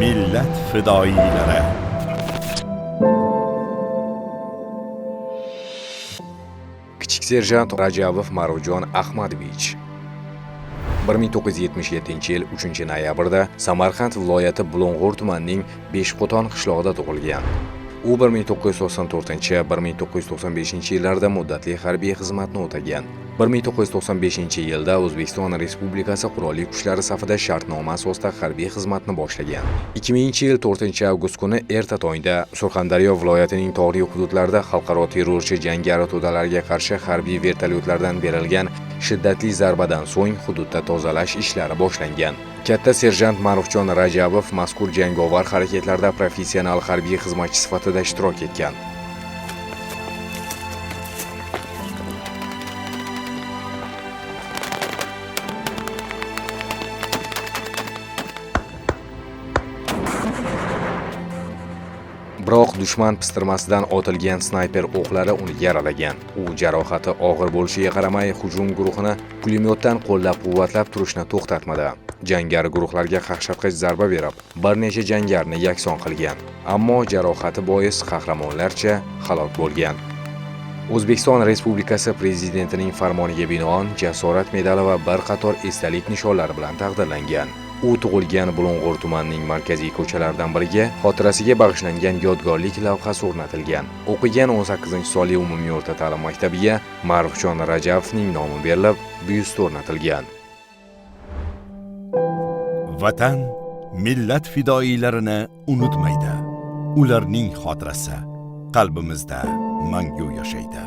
Millat fidoyilari. Kichik serjant Rajabov Maruvjon Ahmadovich 1977-yil 3-noyabrda Samarqand viloyati Bulung'ur tumanining Beshqo'ton qishlog'ida tug'ilgan. U 1994-1995 yillarda muddatli harbiy xizmatni o'tagan. 1995-yilda O'zbekiston Respublikasi Qurolli Kuchlari safida shartnoma asosida harbiy xizmatni boshlagan. 2000-yil 4-avgust kuni erta tongda Surxondaryo viloyatining tog'li hududlarida xalqaro terrorchi jangari to'dalarga qarshi harbiy vertolyotlardan berilgan shiddatli zarbadan so'ng hududda tozalash ishlari boshlangan. Katta serjant Ma'rufjon Rajabov mazkur jangovar harakatlarda professional harbiy xizmatchi sifatida ishtirok etgan. Biroq dushman pistirmasidan otilgan snayper o'qlari uni yaralagan. U jarohati og'ir bo'lishiga qaramay, hujum guruhini pulemyotdan qo'llab-quvvatlab turishni to'xtatmadi. Jangari guruhlarga qaqshatqich zarba berib, bir necha jangarini yakson qilgan. Ammo jarohati bois qahramonlarcha halok bo'lgan. O'zbekiston Respublikasi Prezidentining farmoniga binoan Jasorat medali va bir qator esdalik nishonlari bilan taqdirlangan. U tug'ilgan Bulung'ur tumanining markaziy ko'chalaridan biriga xotirasiga bag'ishlangan yodgorlik lavhasi o'rnatilgan. O'qigan 18-sonli umumiy o'rta ta'lim maktabiga Ma'rufjon Rajabovning nomi berilib, byust o'rnatilgan. Vatan millat fidoyilarini unutmaydi. Ularning xotirasi qalbimizda mangu yashaydi.